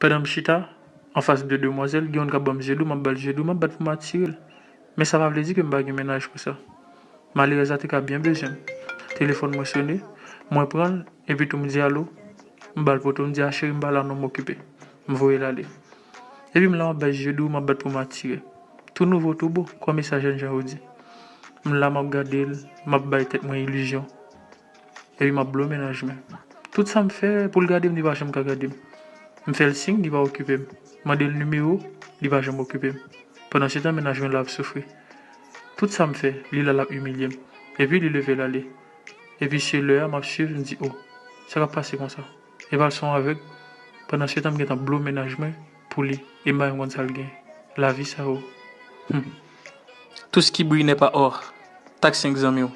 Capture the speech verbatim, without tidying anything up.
Pandan m chita anfas de demwazèl, gen youn k ap ban m zye dou, m ap ba l zye dou, m ap bat pou m atire l. Men sa pa vle di ke m pa gen mennaj pou sa. Malerèz la te ka byen bezwen m. Telefòn mwen sone, mwen pran l, epi tou m di alo, m ba l poto, m di a cheri, m pa la non, m okipe. M voye l ale. Epi m la, m ap bay zye dou, m ap bat pou m atire. Tou nouvo, tou bo, kòm e sa jèn jan yo di. M la, m ap gade l, m ap bay tèt mwen ilizyon. Epi m ap blo mennaj mwen. Tout sa m fè pou l gade m, li pa janm ka gade m. M fè l siy, li pa okipe m. Mande l nimewo, li pa janm okipe m. Pandan se tan, mennaj mwen la ap soufri. Tout sa m fè, li la, l ap imilye m. Epi li leve l ale. Epi se lè a m ap swiv, m di, o, sa k ap pase konsa? E pa l se yon avèg? Pandan se tan, m gentan blo mennaj mwen pou li. E m pa menm konn sa l gen. Lavi sa, o. Hmm. Tout ce qui brille n'est pas or. Tak senk zanmi w.